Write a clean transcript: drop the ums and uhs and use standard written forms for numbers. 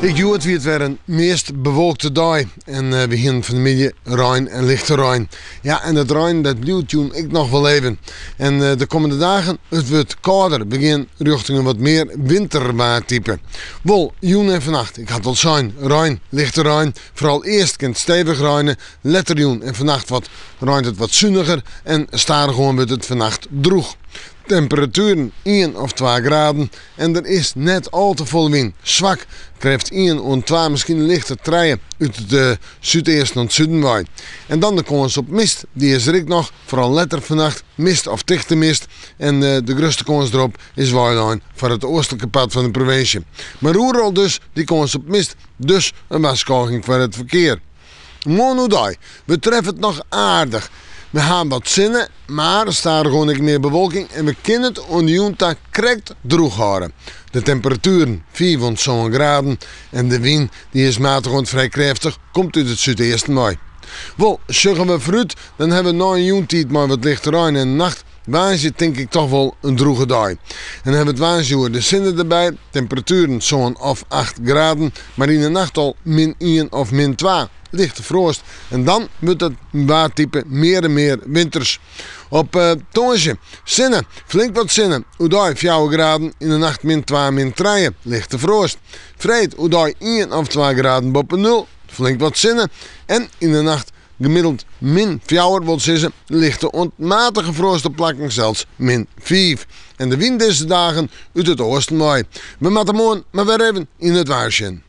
Ek hjoed wie it wer in meast bewolkte dei en we hienen fan 'e middei rein en lichte rein. Ja, en dat rein dat bliuwt jûn ek noch wol even. En de kommende dagen, it wurdt kâlder. We gean rjochting in wat mear winterwaartype. Wol, jûn en fannacht, ik ha it al sein, rein, lichte rein. Foaral earst kin it stevich reine, letter jûn en fannacht wat reint it wat suniger en stadichoan wurdt it fannacht drûch. Temperatueren ien of twa graden en der is net al te folle wyn. Swak, krêft ien oant twa, miskien in lichte trije út it súdeasten oant suden wei. En dan de kâns op mist, dy is der ek noch, foaral letter fannacht, mist of tichte mist. En de grutste kâns derop is weilein foar it oastlike part fan de provinsje. Mar oeral dus dy kâns op mist, dus in warskôging foar it ferkear. Moarn oerdei, we treffe it noch aardich. We ha wat sinne, mar stadichoan ek mear bewolking en we kinne it oan de jûn ta krekt drûch hâlde. De temperatueren fiif oant sân graden en de wyn dy is matich oant frij krêftich, komt út it súdeasten wei. Wol, sjogge we foarút, dan ha we nei in jûntiid mei wat lichte rein en nacht woansdei tink ik toch wol in drûge dei. En dan ha we it woansdei oer de sinne derby, temperatueren sân of acht graden, mar yn de nacht al min ien of min twa, lichte froast. En dan wurdt it waartype mear en mear winters. Op tongersdei sinne, flink wat sinne, oerdei fjouwer graden, yn de nacht min twa, min trije, lichte froast. Freed oerdei ien of twa graden boppe nul, flink wat sinne en yn de nacht Gemiddeld min fjouwer wol sizze lichte oant matige froast op plakken sels min fiif. En de wyn dizze dagen út it oasten wei. We moatte moarn mar wer even yn it waar sjen.